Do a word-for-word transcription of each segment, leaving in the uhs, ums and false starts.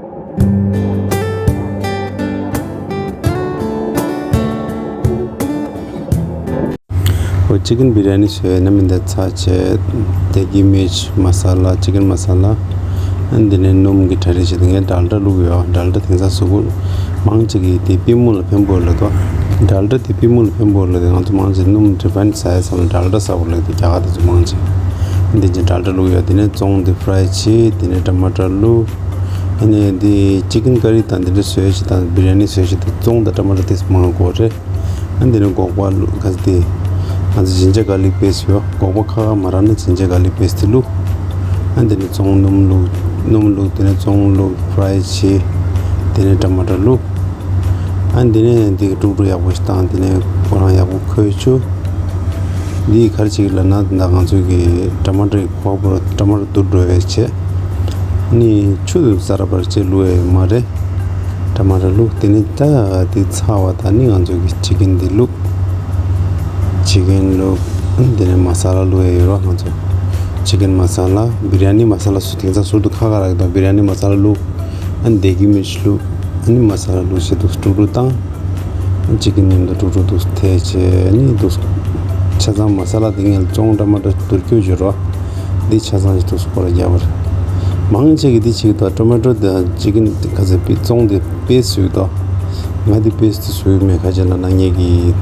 ཨོ། ཅི་ཀན་བི་རི་ཡ་ནི་བཟོས་ན་མི་འདི་ཚ་བྱས། དེ་གི་མིར་ཆི་མ་ས་ལ། ཅི་ཀན་མ་ས་ལ། ཨ་འདི་ནས་སྣུམ་གྱི་གྲ་རེ་བྱས་ཏེ། ངས་ཌལ་ཌ་བླུགས་ཡོད། ཌལ་ཌ་དེང་སང་གཟུགས་པོ་མང་ཆེ་གིས་དེ་པུས་མོ་ལ་ཕན་པོ་ལབ་དོ། ཌལ་ཌ་དེ་པུས་མོ་ལ་ཕན་པོ་ལབ་དེ། ང་ཚོ་མང་ཆེ་སྣུམ་རི་ཕ་ཡིན་ཟ་ཡ་བསམ་ལ་ཌལ་ཌ་ཟ་བོ་ལབ་དེ། རྒྱ་གར་དེ་ཚོ་མང་ཆེ། འདི་བྱས་ཌལ་ཌ་བླུགས་ཡོད། དེ་ནས་བཙོང་དེ་ཕ་རའི་བྱས། དེ་ནས་ཊ་མ་ཊ་བླུགས། ཨ་ནས་འདི་ཅི་ཀན་ཀ་རི་དང་འདི་འདྲ་བཟོས་ཤིག་དང་བི་རི་ཡ་ནི་བཟོས་ཤིག་དང་བཙོང་དང་ཊ་མ་ཊ་དེ་མང་དགོས་རེད། ཨ་འདི་ནས་སྒོག་པ་བླུགས། ག་ཚོད་དེ། ང་ཚོ་ཇིན་ཇར་གར་ལིག་པེ་སི་ཡོད། སྒོག་པ་ཁ་ཁ་མ་རག་ན་ཇིན་ཇར་གར་ལིག་པེ་སི་དེ་བླུགས། ཨ་འདི་ནས་བཙོང་སྣུམ་བླུགས། སྣུམ་བླུགས། དེ་ནས་བཙོང་བླུགས། ཕ་རའི་བྱས། དེ་ནས་ཊ་མ་ཊ་བླུགས། ཨ་འདི་ནས་འདི་དཀྲུག་དཀྲུག་ཡག་པོ་ཞིག་བཏང་། དེ་ནས་ཁོ་རང་ཡག་པོ་ཁོལ་བཅུག། འདི་ག་རེ་བྱེད་ཀྱི་ལབ་ན། ད་ང་ཚོ་གི་ཊ་མ་ཊ་ཡི་ཁོག་པ་ཊ་མ་ཊ་དུག་འགྲོ་བའི་ཆེད། ནི་ཆུ་ཟ་ར་བར་ཆེད་བླུགས་ཡས་མ་རེད། ཊ་མ་ཊ་བླུགས། དེ་ནས་ད་དེ་ཚར་བ་དང་ནི་ང་ཚོ་གི་ཅི་ཀན་འདི་བླུགས། ཅི་ཀན་བླུགས། དེ་ནས་མ་ས་ལ་བླུགས་ཡས་ཡོད་ར། ང་ཚོ་ཅི་ཀན་མ་ས་ལ། བི་རི་ཡ་ནི་མ་ས་ལ་སུ་དེང་སང་ཟུར་དུ་ཁ་ཁ་རག་གི་འདུག་བི་རི་ཡ་ནི་མ་ས་ལ་བླུགས། ཨ་ནི་དེ་གི་མིར་ཆི་བླུགས། ཨ་ནི་མ་ས་ལ་བླུགས་བྱས་དུ་དཀྲུག་དཀྲུག་བཏང་། ཅི་ཀན་མཉམ་དུ་དཀྲུག་དཀྲུག་དུ་ཐེ་བྱས། ཨ་ནི་དུ་ཆ་ཚང་མ་ས་ལ་དེ་ངས་བཙོང་ཊ་མ་ཊ་དུར་སྐྱོ་བྱོས་རོགས། འདི་ཆ་ཚང་ཞིག་དུ་སྐོར་རྒྱག་པར། མང་ཆེ་གི་འདི་ཆིག་ཏུ་ཊོ་མེ་ཊོ་དང་ཅི་ཀན་ག་ཚོད་པི་བཙོང་དེ་པེ་སི་བཟོས་དོ། ང་འདི་པེ་སི་དེ་བཟོས་མེད། ག་ཅི་ལབ་ན་ངས་ཀྱི་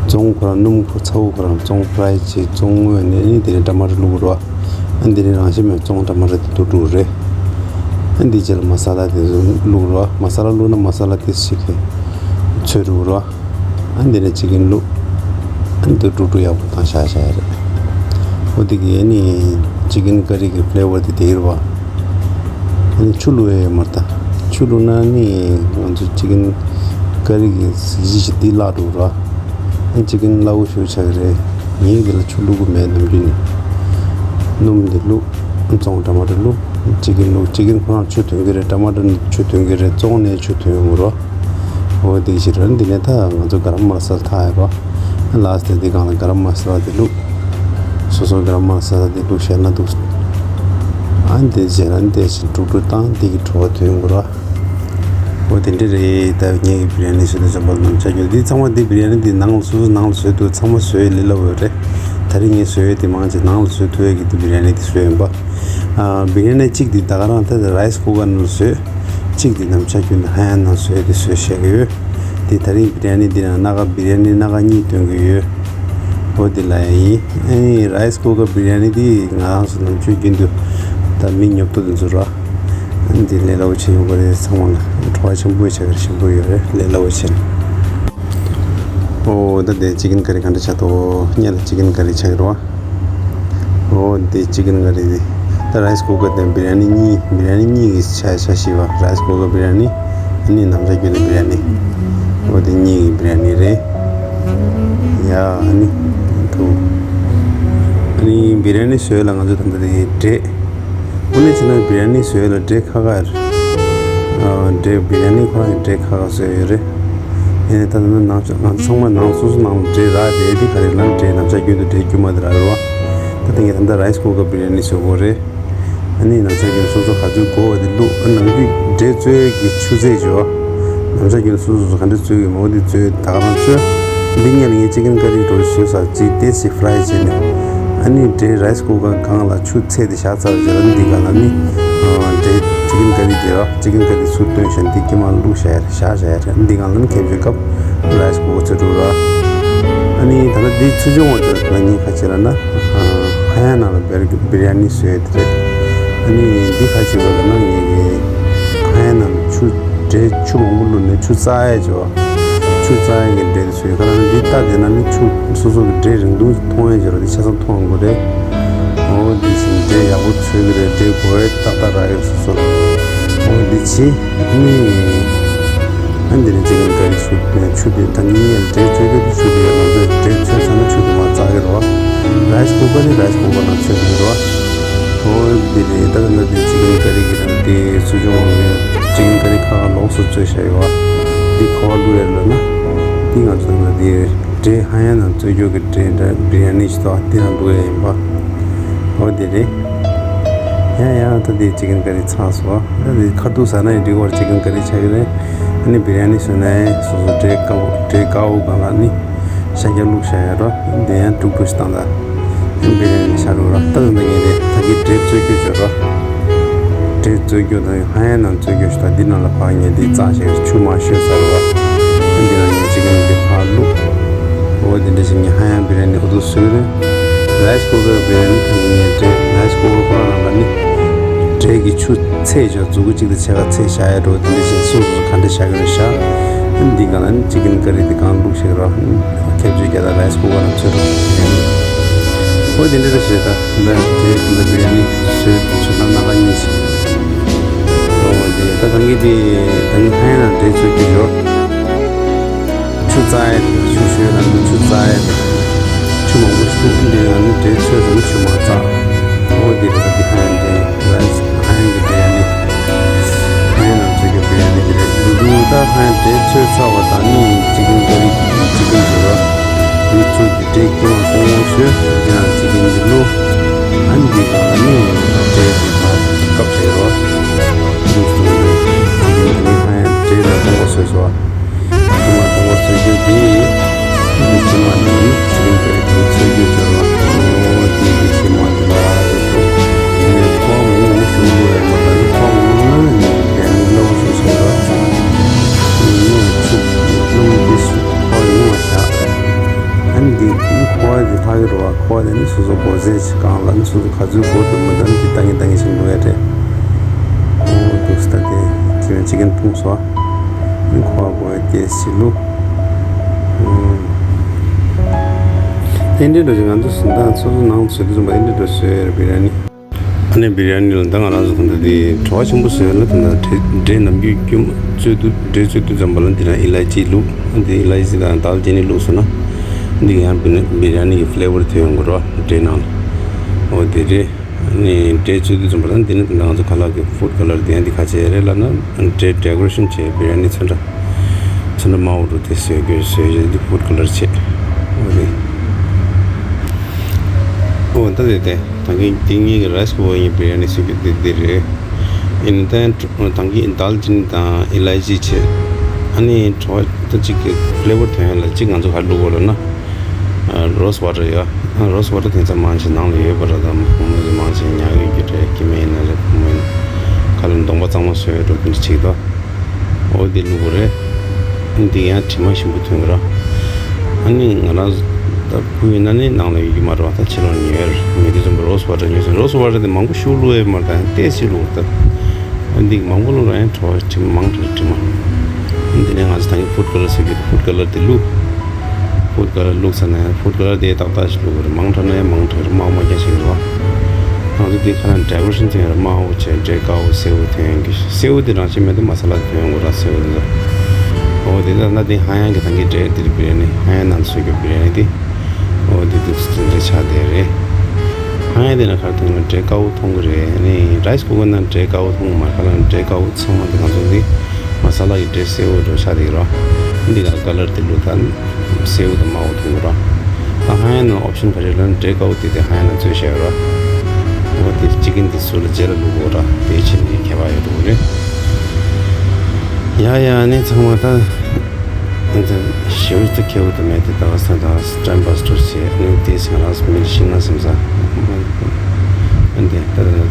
བཙོང་ཁོ་རང་སྣུམ་ཁོ་ཚ་བོ་ཁོ་རང་བཙོང་ཕ་རའི་བྱས་བཙོང་ངོས་ནས་ནི་དེ་ནས་ཊ་མ་ཊ་བླུགས་རོགས། ཨ་འདི་ནི་རང་བཞིན་མེད་བཙོང་ཊ་མ་ཊ་དེ་དུ་དཀྲུག་རེད། ཨ་འདི་རྗེས་ལ་མ་ས་ལ་དེ་བླུགས་རོགས། མ་ས་ལ་བླུགས་ན་མ་ས་ལ་དེ་ཞིག་གི་ཚོས་དཀྲུག་རོགས། ཨ་འདི་ནས་ཅི་ཀན་བླུགས། ཨ་འདི་དཀྲུག་དཀྲུག་ཡག་པོ་བཏང་བཞག་བཞག་ཡ་རེད། འོ་དེ་གི་ཨ་ནི་ཅི་ཀན་ཀ་རི་གི་ཕི་ལེ་ཝར་དེ་དེ་གི་རེད་བ། ཨ་ནི་ཆུ་བླུགས་ཡས་ཡོད་མ་རེད་ད། ཆུ་བླུགས་ན་ནི་ང་ཚོ་ཅི་ཀན་ཀ་རི་གི་གཟི་བརྗིད་ཅིག་འདི་བརླག་འགྲོ་གི་རེད་བ། ཨ་ཅི་ཀན་སླ་བོ་ཞིག་ཆགས་ཀྱི་རེད། ངས་འདི་ལ་ཆུ་བླུགས་གི་མེད། ནམ་རྒྱུན་ནས་སྣུམ་འདི་བླུགས། བཙོང་ཊ་མ་ཊ་བླུགས། ཅི་ཀན་བླུགས། ཅི་ཀན་ཁོ་རང་ཆུ་འདོན་གི་རེད། ཊ་མ་ཊ་ནི་ཆུ་འདོན་གི་རེད། བཙོང་ནས་ཆུ་འདོན་དགོས་རེད། འོ་དེ་ཞིག་རེད། འདི་ནས་ད་ང་ཚོ་ག་རམ་མ་ས་ལ་ཐག་ཡོད་པ། ལ་སི་ཏི་འདི་སྒང་ལ་ག་རམ་མ་ས་ལ་འདི་བླུགས། སོ་སོ་ག་རམ་མ་ས་ལ་འདི་བླུགས་བྱས་ན་འདུག་ཨ་འདི་བྱས་ན་འདི་བཞིན་དཀྲུག་དཀྲུག་བཏང་། འདི་གི་བྲོ་བ་ཐོན་དགོས་ར། འོ་དེ་འདྲ་རེད། ད་ངས་ཀྱི་བི་རི་ཡ་ནི་བཟོས་དུས་ཙམ་པ་ནང་ཆ་རྒྱུ་འདི་ཚང་མ་འདི་བི་རི་ཡ་ནི་འདི་ནང་ལ་སོ་སོ་ནང་ལ་བཟོས་འདུག་ཚང་མ་བཟོས་ལས་སླ་བོ་རེད། ད་རིང་ངས་བཟོས་ཡོད་དེ་མང་ཆེ་ནང་ལ་བཟོས་ཐུབ་ཡས་ཀྱི་འདི་བི་རི་ཡ་ནི་འདི་བཟོས་ཡིན་པ། ཨ་བི་རི་ཡ་ནི་གཅིག་འདི་ད་ག་རང་ད་རའི་སི་ཀུ་ཀར་ནང་ལ་བཟོས། གཅིག་འདི་ནམ་ཆ་རྒྱུན་དུ་ཧ་ཡང་ནང་བཟོས་ཏེ་བཟོས་བཞག་གི་ཡོད། འདི་ད་རིང་བི་རི་ཡ་ནི་འདི་ནང་སྣ་ཁ་བི་རི་ཡ་ནི་སྣ་ཁ་གཉིས་སྟོན་གི་ཡོད། འོ་འདི་ལ་ཡིན། ཨ་ནི་རའི་སི་ཀུ་ཀར་བི་རི་ཡ་ནི་འདི་ང་རང་ཚོ་ནམ་ཆོས་རྒྱུན་དུ་ད་མི་ཉོབ་ཏོ་དེ་ཚོ་ར། ཨ་ནི་འདི་ལས་སླ་བོ་བྱེད་ཡོང་གི་རེད། ཚང་མ་ལ་བྲོ་བ་ཆེན་པོ་ཆགས་ཀྱི་རེད། ཞིམ་པོ་ཡོད་རེད། ལས་སླ་བོ་བྱེད། ཨོ་ད་འདི་ཅི་ཀན་ཀ་རི་ག་འདྲ་ཆགས་འདུག་སྔོན་ལ་ཅི་ཀན་ཀ་རི་ཆགས་ཀྱི་རེད་བ། ཨོ་འདི་ཅི་ཀན་ཀ་རི་འདི། ད་རའི་སི་ཀུ་ཀར་དང་བི་རི་ཡ་ནི་གཉིས། བི་རི་ཡ་ནི་གཉིས་ཀྱི་ཆ་ཆ་ཞིག་བ། རའི་སི་ཀུ་ཀར་བི་རི་ཡ་ནི། ཨ་ནི་ནམ་ཆ་རྒྱུན་དུ་བི་རི་ཡ་ནི། ཨོ་འདི་གཉིས་ཀྱི་བི་རི་ཡ་ནི་རེད། ཡ་ཨ་ནི་དུ། ཨ་ནི་བི་རི་ཡ་ནི་བཟོས་ལ་ང་ཚོ་ད་ལྟ་འདི་འབྲས། དངོས་གནས་བྱས་ན་བི་རི་ཡ་ནི་བཟོས་ལ་འབྲས་ཁ་ཁ་རེད། ཨ་འབྲས་བི་རི་ཡ་ནི་ཁོ་རང་གི་འབྲས་ཁ་ཁ་བཟོས་ཡོད་རེད། ཡིན་ནའི་ད་ལྟ་ནང་ང་ཚོ་ཚང་མ་ནང་སོ་སོ་ནང་ལ་འབྲས་རག་བསྡད་དེ་ག་རེ་ལབ་ན་འབྲས་ནམ་ཆ་རྒྱུན་དུ་འབྲས་དཀྱུས་མ་དེ་རག་རེད་བ། ད་ལྟ་ངས་ད་ལྟ་རའི་སི་ཀུ་ཀར་བི་རི་ཡ་ནི་བཟོ་གི་རེད། ཨ་ནི་ནམ་ཆ་རྒྱུན་སོ་སོ་ག་ཚོད་དགོས་པ་དེ་བླུགས། ཨ་ནང་དུ་འབྲས་བཙོས་ཀྱི་ཆུ་ཚད་བྱས་བ། ནམ་ཆ་རྒྱུན་སོ་སོ་སོ་ག་འདྲ་བཙོས་ཀྱི་མོ་དེ་བཙོས་ད་ག་རང་བཙོས། འདི་སྔོན་ལ་ངས་ཅི་ཀན་ཀ་རི་འདྲ་བོ་བཟོས་ཚར། ཅིག་ཏོག་ཙམ་ཕ་རའི་བྱས་ནས། ཨ་ནི་འབྲས་རའི་སི་ཀུ་ཀར་སྒང་ལ་ཆུ་ཚད་དེ་བཞག་ཚར་རྗེས་ལ་འདི་སྒང་ལ་ནི་འབྲས་ཅི་ཀན་ཀ་རི་དེ་ར། ཅི་ཀན་ཀ་རི་ཚུར་བཏོན་བཞག་འདི་དཀྱིལ་མ་བླུགས་བཞག་བཞག་བཞག་རེད། འདི་སྒང་ལ་ནི་ཁེམ་ཆུའི་སྐབས་རའི་སི་ཀུ་ཀར་ཚུར་བླུགས་ར། ཨ་ནི་ད་ལྟ་འདི་ཚུར་བྱུང་བ་དེ་ལ་ངས་ཁ་ཕྱེ་ལ་ན་ཧ་ཡང་ནང་ལ་བི་རི་ཡ་ནི་བཟོས་དེ་རེད། ཨ་ནི་འདི་ཁ་ཕྱེ་བ་ལ་ན་ངས་ཀྱི་ཧ་ཡང་ནང་ལ་ཆུ་འབྲས་ཆུ་མང་པོ་བླུགས་ནས་ཆུ་བཙག་ཡས་བྱས་བ། ཆུ་བཙག་ཡས་ཀྱི་འབྲས་དེ་བཟོས། ག་ལ་ན་འདི་ལྟ་བསྡད་ན་ནི་ཆུ་སོ་སོ་གི་འབྲས་རིང་ཐུང་མཐོང་ཡས་བྱས་ར། འདི་ཆ་ཚང་མཐོང་དགོས་རེད། འོ་འདི་བཞིན་འབྲས་ཡག་པོ་ཚོས་ཀྱི་རེད། འབྲས་གོ་ཡས་ཏག་ཏག་རག་གི་རེད་སོ་སོ། འོ་འདི་བྱས་ནི། ཨ་འདི་ནས་ཅི་ཀན་ཀ་རི་ཚུར་ཆུ་དེ་ད་ནི་ངས་འབྲས་བཙོས་དུས་ཆུ་དེ་ཡང་ང་ཚོས་འབྲས་ཚོས་ཚར་ན་ཆུ་དེ་མར་བཙག་གི་རེད་བ། རའི་སི་ཀུ་ཀར་ནི་རའི་སི་ཀུ་ཀར་ནང་ཚོས་ཀྱི་རེད་བ། འོ་འདི་རེད། ད་ད་ལྟ་འདི་ཅི་ཀན་ཀ་རི་གི་ནང་དེ་སུ་ཅུང་འོང་ནས་ཅི་ཀན་ཀ་རི་ཁ་ཁ་ལོགས་སུ་བཙོས་བཞག་ཡོད་བ། འདི་ཁ་བ་བླུགས་ཡས་ལ་ན། འདི་ང་ཚོ་ད་ལྟ་འདི་འབྲས་ཧ་ཡང་ནང་བཙོས་རྒྱུ་གི་འབྲས་འདྲ་བི་རི་ཡ་ནི་ཞིག་ཏོག་འདི་ནང་བླུགས་ཡས་ཡིན་པ། འོ་འདི་རེད། ཡང་ཡང་ད་དེ་ཅི་ཀན་ཀ་རི་ཚར་སོང་། ད་དེ་ཁ་ཐུག་ཟ་ན་ཡང་འགྲིག་གི་རེད། ཅི་ཀན་ཀ་རི་ཆགས་ཀྱི་རེད། ཨ་ནི་བི་རི་ཡ་ནི་བཟོས་ན་ཡང་སོ་སོ་ཊྲེ་ཀའུ་ཊྲེ་ཀའུ་སྒང་ལ་ནི་ཤ་རྒྱགས་བླུགས་བཞག་ཡོད་ར། དེ་ཡང་དཀྲུག་དཀྲུག་ཞིག་བཏང་ད། བི་རི་ཡ་ནི་ཤ་རུ་ར། ད་དུང་ད་ངས་དེ་ད་གི་ཊྲེ་བཙོས་རྒྱུ་བྱོས་ར། ཊྲེ་བཙོས་རྒྱུ་ད་ཧ་ཡང་ནང་བཙོས་རྒྱུ་ཞིག་ད་འདི་ནང་ལ་ཕར་ངས་དེ་བཙགས་བྱས་ཆུ་མ་བཤོས་ཚར་བ། འདི་ནང་ངས་ཅི་ཀན་དེ་ཕར་བླུགས། འོ་དེ་འདྲ་ཞིག་ངས་ཧ་ཡང་བི་རི་ཡ་ནི་འོ་དུ་བཟོས་རེད། རའི་སི་ཀུ་ཀར་བི་རི་ཡ་ནི་ད་ངས་ཊྲེ་རའི་སི་ཀུ་ཀར་ཁོ་རང་ནང་ལ་ནི་ཊྲེ་གི་ཆུ་ཚད་བྱས་མཛུབ་གུ་གཅིག་དང་ཕྱེད་ཀ་ཚད་བཞག་ཡ་འགྲོ། དེ་འདྲ་ཞིག་སོ་སོ་ག་འདྲ་བཞག་གི་རེད་བཞག་འདི་སྒང་ལ་ནི་ཅི་ཀན་ཀ་རི་དེ་གང་བླུགས་ཤིག་ར། ཁེབས་ཆུ་རྒྱག་ད་རའི་སི་ཀུ་ཀར་ནང་བཙོས་ར། འོ་དེ་འདྲ་རེད་ཞེས་ད་འདི་ཊྲེ་འདི་བི་རི་ཡ་ནི་བཟོས་བྱས་ད་སྣ་ཁ་གཉིས་ཤིག་འོ་དེ་ད་ད་ངས་དེ་ད་ངས་ཧ་ཡང་ནང་ཊྲེ་བཙོས་རྒྱུ་བྱོས། ཆུ་བཙགས་ཡས་དེ་ཆུ་བཤོས་ལ་ནི་ཆུ་བཙགས་ཡས་དེ་ཆུ་མང་པོ་ཞིག་འདུག་འདི་ཡང་ནི་ཊྲེ་བཙོས་རུང་ཆུ་མ་བཙགས། ཨོ་འདི་རེད་ད། འདི་ཧ་ཡང་ཊྲེ་རའི་སི་ཧ་ཡང་གི་བི་རི་ཡ་ནི་ཧ་ཡང་ནང་བཙོས་རྒྱུ་བི་རི་ཡ་ནི་འདི་རེད། འདི་འདུག་ད་ཧ་ཡང་ཊྲེ་བཙོས་ཚར་བ་དང་ནི་ཅི་ཀན་ཀ་རི་ཅི་ཀན་བྱོས་ར། འདི་བཙོས་ཀྱི་ཊྲེ་ཀྱི་མ་གཏོང་བ་བཟོས། ཡང་ཅི་ཀན་འདི་བླུགས། ཨ་ནི་འདི་གང་ལ་ནི་ཊྲེ་འདི་ཕར་བཀབ་བྱས་ར། འདུག་སོང་ནས་ཅི་ཀན་འདི་ནི་ཧ་ཡང་ཊྲེ་ལ་གཏོང་བ་བཟོས་སོ། ཁྱིམ་མ་གཏོང་བ་བཟོས་རྒྱུ་དེ། ཁྱིམ་མ་དེ་ནི་ཁྱིམ་དེ་ཚོས་རྒྱུ་སྦྱོར་བ། ཨོ་དེ་གི་ཁྱིམ་མ་དེ་ལ་དེ་ནས་ཁོ་ངོ་ངོ་ཤུགས་ལུ་ཡང་མ་ལ་ནི་ཁོ་ངོ་ངོ་ནི་དེ་ནི་སློབ་ཤུགས་ཤིག་ལ་ནི་ཚུགས་ནི་དེ་སུ་ཁོ་ཡོང་བ་བཞག་ཨ་ནི་དེ་ཁོ་བ་དེ་ལྷག་གི་རུ་བ། ཁོ་བ་དེ་ནི་སོ་སོ་སྒོ་རྫས་ཤིག་གང་ལ་ནི་སོ་སོ་ག་ཚོད་སྒོ་དུ་མི་འདྲ་ནི་དེ་ལྟ་ངེས་ལྟ་ངེས་ཤིག་འགྲོ་ཡ་རེད། ཨོ་དུ་སྟ་དེ་ཅི་ཡང་ཅི་གིན་ཕུང་སོ། ཁོ་བ་དེ་སི་ལུ། ཨེ་འདྲའི་འགྲོ་ཞིག་ང་ཚོ་ཟིན་ཐང་སོ་སོ་ནང་བཟོས་དུས་ཙམ་པ་ཨེ་འདྲའི་འགྲོ་བཟོས་ཡོད་རེད། བི་ར་ནི། ཨ་ནི་བི་ར་ནི་ལ་ད་ང་རང་ཚོ་ད་ལྟ་དེ་བྲོ་བ་ཆེན་པོ་བཟོས་ཡོད་ན། ད་ལྟ་འབྲས་ནམ་རྒྱུན་རྒྱུན་བཙོས་དུས་འབྲས་བཙོས་དུས་ཙམ་པ་ལ་འདི་ན་ཨི་ལའི་ཅི་བླུགས། འདི་ཨི་ལའི་ཅི་དང་དཱལ་ཅི་ནི་བླུགས་སོང་ན། འདི་ཡང་བི་ར་ནི་གི་ཕི་ལེ་ཝར་ཐོན་ཡོང་གི་རོ། འབྲས་ནང་ལ། འོ་དེ་རེད། ཨ་ནི་འབྲས་བཙོས་དུས་ཙམ་པ་ལ་འདི་ནི་ད་ང་ཚོ་ཁ་ལག་གི་ཕུཌ་ཀ་ལར་དེ་ཡང་འདི་ཁ་ཆེ་རེད་ལབ་ན། འབྲས་ཌེ་ཀོ་རེ་ཤན་བྱས་བི་ར་ནི་ཚོན་ཁྲ་ཚོན་ཁྲ་དམར་པོ་འདྲ་དེ་བཟོས་དགོས། བཟོས་རྗེས་འདི་ཕུཌ་ཀ་ལར་བྱས། འོ་དེ། འོ་ད་དེ་དེ་ད་གིན་འདི་ངེད་ཀྱི་རའི་སི་ཀུ་ཀར་ཡིན། བི་ར་ནི་བཟོས་རྒྱུ་དེ་འདི་རེད། ཨིན་ད་ད་གིན་དཱལ་ཅི་ནི་དང་ཨི་ལའི་ཅི་བྱས། ཨ་ནི་བྲོ་བ་ད་གཅིག་གི་ཕི་ལེ་ཝར་ཐོན་ཡ་ལ་གཅིག་ང་ཚོ་ག་རེ་བླུགས་དགོས་ལབ་ན། རོ་སི་ཝ་ཊར་ཡོད། རོ་སི་ཝ་ཊར་དེ་ཚོ་མང་ཆེ་ནང་ལ་ཡོད་པ་རེད། ད་ཁོང་མོས་མང་ཆེ་ཉར་ཡོད་རྒྱུ་རེད། སྐྱེ་དམན་ཡིན་ན་རེད། ཁོང་མོས་ཁ་ལ་གདོང་པ་གཙང་མ་བཟོས་འགྲོ་རྒྱུ་ཅིག་དོ། འོ་དེ་བླུགས་པ་རེད། འདི་ཡང་དྲི་མ་ཞིམ་པོ་ཐོན་གི་ར། ཨ་ནི་ང་རང་ད་བུ་ཡིན་ན་ནི་ནང་ལ་ཡོད་རྒྱུ་མ་རེད་པ། ད་ཕྱི་ལོགས་ཉོས་རེད། ཉོས་དུས་ཙམ་པ་རོ་སི་ཝ་ཊར་ཉོས་སོང་། རོ་སི་ཝ་ཊར་དེ་མང་པོ་ཞིག་བླུགས་ཡོད་མ་རེད། ད་ཡང་ཏོག་ཙམ་བླུགས་རེད། ད་འདི་མང་པོ་བླུགས་ར་ཡང་བྲོ་བ་དྲི་མ་མང་དྲགས་དྲི་མ། འདི་ནས་ང་ཚོ་ད་གིན་ཕུཌ་ཀ་ལར་ཟེར་གྱི་འདུག་ཕུཌ་ཀ་ལར་དེ་བླུགས། ཕུཌ་ཀ་ལར་བླུགས་ཚར་ནས་ཕུཌ་ཀ་ལར་དེ་ཏག་ཏག་ཞིག་བླུགས་རེད། མང་དྲགས་ན་ཡང་མང་དྲགས་རེད། དམར་པོ་རྐྱང་ཞིག་རེད་པ། ང་ཚོ་དེ་ཁ་ལ་ཌེ་ཀོ་རེ་ཤན་ཐོན་ཡོད་རེད། དམར་པོ་བྱས་འབྲས་དཀར་པོ་སེར་པོ་ཐོན་ཡོད་ཀྱི། སེར་པོ་དེ་རང་བཞིན་མེད་དུ་མ་ས་ལ་ཐོན་ཡོང་གི་ར། སེར་པོ་དེ་ཚོ། འོ་དེ་ད་ན་དེ་ཧ་ཡང་གི་ད་གིན་འབྲས་དེ་རེད། བི་ར་ནི་ཧ་ཡང་ནང་བཟོས་རྒྱུ་བི་ར་ནི་དེ། འོ་དེ་དུས་སུ་དེ་འདྲ་ཆགས་བསྡད་རེད། ཧ་ཡང་དེ་ན་ཁར་ཐོན་ན་འབྲས་དཀར་པོ་མཐོང་གི་རེད། ཨ་ནི་རའི་སི་ཀུ་ཀར་ནང་འབྲས་དཀར་པོ་མཐོང་གི་མ་རེད། ཁ་ལག་འབྲས་དཀར་པོ་ཚང་མ་དེ་ང་ཚོ་འདི་མ་ས་ལ་གི་འབྲས་སེར་པོ་འདྲ་ཆགས་བསྡད་ཀྱི་རེད། འདི་ག་ཀ་ལར་དེ་བླུགས་ད་སེར་པོ་དང་དམར་པོ་མཐོང་གི་རེད། ད་ཧ་ཡང་ནང་ཨོབ་ཤན་ག་རེ་ལབ་ན་འབྲས་དཀར་པོ་དེ་དེ་ཧ་ཡང་ནང་བཙོས་བཞག་ཡོད་རེད། འོ་དེ་ཅི་ཀན་དེ་ཚོ་ལ་རྗེས་ལ་བླུགས་དགོས་རེད། དེ་བྱས་ནས་ཁྱད་པར་ཡོད་འགྲོ་གི་རེད། ཡ་ཡ་ཨ་ནི་ཚང་མ་ད། ཨ་ནི་ཞེ་པོ་ཅིག་ཁྱད་པར་དུ་མེད་དེ། ད་ས་ད་ཊེམ་པ་སི་ཊར་བྱས། ཨ་ནི་དེ་ང་རང་མི་ཤིང་ན་སེམས་ས། ཨ་ནི་ད་ད་གིན་དེ་རེད།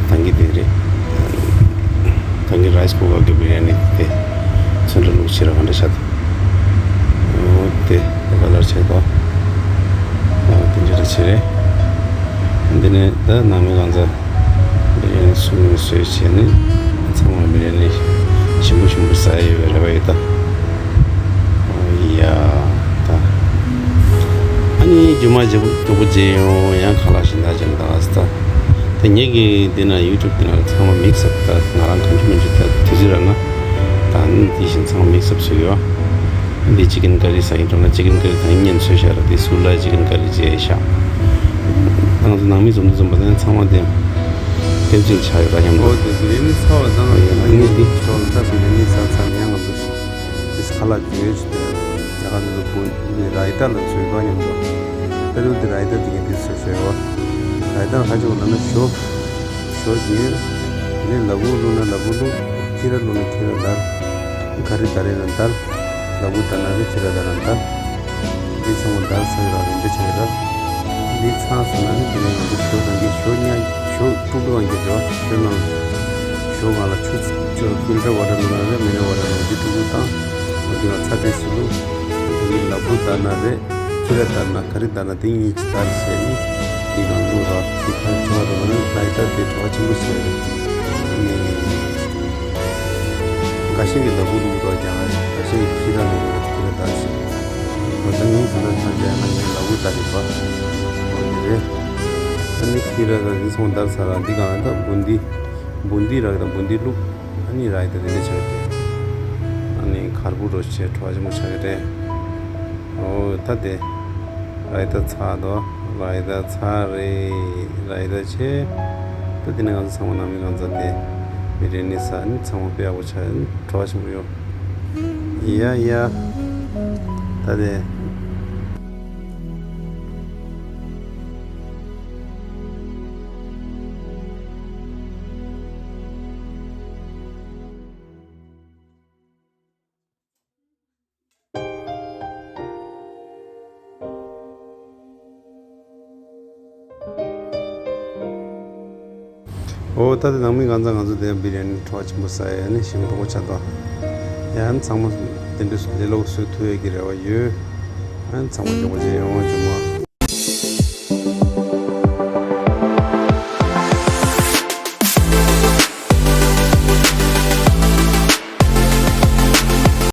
ད་གིན་རའི་སི་ཀུ་ཀར་གྱི་བི་ར་ནི་དེ་ཚོན་ཁྲ་བླུགས་བྱས་ར་ག་འདྲ་ཆགས་འདུག་འོ་དེ་ད་ཀ་ལར་ཆགས་འདུག་འོ་དེ་འདྲ་ར་བྱས་རེད། འདི་ནས་ད་ནང་མི་གང་ཚ། བི་ར་ནི་སུ་ནི་བཟོས་བྱས་ནས་ཚང་མ་བི་ར་ནི་ཞིམ་པོ་ཞིམ་པོ་ཟ་ཡི་ཡོད་རེད་པ་ཡོད་ད། ཨོ་ཡ་ད། ཨ་ནི་རྒྱུ་མ་རྒྱུ་སྟུག་པོ་རྗེས་ཡོང་ཡང་ཁ་ལག་ཞིག་འདའ་ཅན་ད་ཨ་སི་ད། དེ་ངེད་ཀྱི་འདི་ན་ཡུ་ཊུབ་འདི་ན་ཚང་མ་མིག་སབ་ད་ང་རང་གང་ཅི་མི་འཇུ་ད་དུས་ཚོད་རག་ན་ད་ཨ་ནི་འདི་བཞིན་ཚང་མ་མིག་སབ་བཟོས་ཡོད། འདི་ཅི་ཀན་ཀ་རི་ཟ་གིན་འགྲོ་ན་ཅི་ཀན་ཀ་རི་ད་ཡིན་ཉན་ཚོས་ཤ་ར་དེ་སུ་ལ་ཅི་ཀན་ཀ་རི་རྗེས་ཤ། ང་ཚོ་ནང་མི་འཛོམས་འཛོམས་པ་དེ་ཚང་མ་དེ་ཕེབས་ཅིག་ཆགས་ཡོད་པ་མཉམ་དུ། འོ་དེ་དེ་རིང་ནི་ཚ་བ་དང་ཨ་ནི་འདི་ཚོ་ལ་ད་དེ་རིང་ནི་ས་ཚ་ཡང་ང་ཚོ་དེ་ཁ་ལག་ཡོད་ཅིག་དེ་ཡ་ག་ཚོ་བོད་རའི་ཏ་ལ་ཚོས་པ་མཉམ་དུ་ད་རེས་དེ་རའི་ཏ་དེ་ག་དེ་ཚོས་ཤ་ཡོད་རའི་ཏ་ལ་ཧ་ཅང་ལ་ན་ཞོ་ཞོ་ཞིག་ནས་ལ་ཕུག་བླུགས་ན་ལ་ཕུག་བླུགས། ཁྱི་ར་བླུགས་ན་ཁྱི་ར་བརྡར། ག་རེ་བརྡར་ཡིན་ན་བརྡར། ལ་ཕུག་བརྡར་ན་རེད། ཁྱི་ར་བརྡར་ན་བརྡར། འདི་ཚང་མ་བརྡར་ཚར་ར་རེད། འདི་ཆགས་ར། འདི་ཚང་སོང་ན་ནི་དེ་ནས་ང་ཚོ་ཞོ་དང་གི་ཞོ་ཉ་ཞོ་དཀྲུག་དཀྲུག་ཨང་གི་ཞོ་ཞོ་ནང་ཞོ་ནང་ལ་ཆུ་ཆུ་ཕིལ་ཊར་ཝ་ཊར་ལ་རེད། མི་ནེ་ཝ་ཊར་ལ་འདི་དཀྲུག་དཀྲུག་བཏང་། འོ་འདི་ལ་ཚྭ་ཏོག་ཙམ་བླུགས། འདི་ལ་ཕུག་བརྡར་ན་རེད། ཁྱི་ར་བརྡར་ན་ག་རེ་བརྡར་ན་དེ་གཉིས་ཀྱི་བརྡར་བྱས་ནས་འདི་ནང་བླུགས་ར། འདི་ཁ་ཆུ་བ་དང་ནི་ལ་ཡི་ད་དེ་བྲོ་བ་ཆེན་པོ་བྱས་རེད། ཨ་ནི། འགའ་ཤས་ཀྱིས་ལ་ཕུག་བླུགས་རོགས་ཀྱང་། འགའ་ཤས་ཀྱིས་ཁྱི་ར་བླུགས་རོགས། ཁྱི་ར་བརྡར་ཞིག་འོ་ད་ངས་ག་འདྲ་ཐག་བཅད་ན་ངས་ལ་ཕུག་བརྡར་རེད་པ། འོ་དེ་རེད། ཨ་ནི་ཁྱི་ར་ར་འདི་ཚང་བརྡར་ཚར་ར། འདི་གང་ད་བུ་འདི་བུ་འདི་ར་ད་བུ་འདི་བླུགས། ཨ་ནི་ར་ཡི་ད་དེ་འདྲ་ཆགས་ཏེ། ཨ་ནི་གར་པུ་རོ་བྱས་བྲོ་བ་ཆེན་པོ་ཆགས་ཀྱི་རེད། འོ་ད་དེ། ར་ཡི་ད་ཚར་དོ། ར་ཡི་ད་ཚར་རེད། ར་ཡི་ད་ཆེ། ད་དེ་ནས་ང་ཚོ་ཚང་མ་ནང་མི་གང་ཚ་དེ་མི་རེ་ནི་ས་ནི་ཚང་མ་དཔེ་ཡག་པོ་ཆགས། བྲོ་བ་ཆེན་པོ་ཡོད། ཡ་ཡ། ད་དེ། འོ་ད་དེ་ནང་མི་གང་ཚ་ང་ཚོ་དེ་བི་རི་ཡ་ནི་བྲོ་བ་ཆེན་པོ་ཟ་ཡ་ནི་ཞིམ་མདོག་པོ་ཆགས་འདུག་ཡང་ཚང་མ་དེ་འདྲ་ལས་སླ་པོ་བཟོ་ཐུབ་ཡ་གི་རེ་བ་ཡོད། ཨ་ཚང་མ་མགྱོགས་པོ་བྱས་ཡོང་བ་བྱུང་བ།